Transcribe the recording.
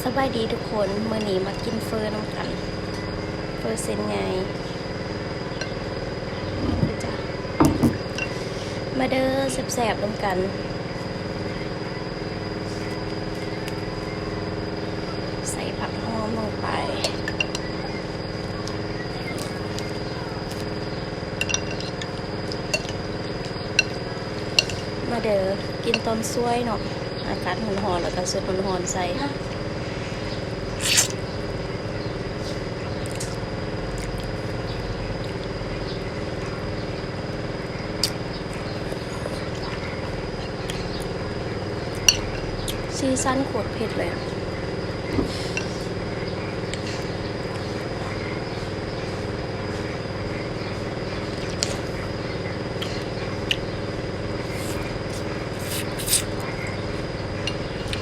ສະບາຍດີທຸກຄົນ, ມື້ນີ້ມາກິນເຝີນຳກັນ, ເຝີເສັ້ນໃຫຍ່. ມາເດີ ແຊບໆ ນຳກັນ. ໃສ່ຜັກຫອມລົງໄປ. ມາເດີ ກິນຕອນສວຍເນາະ, ອາກາດຮ້ອນໆ ແລ້ວກໍສົດຮ້ອນໆ ໃສ່. ສີສັນໂຄດເຜັດເລີຍ.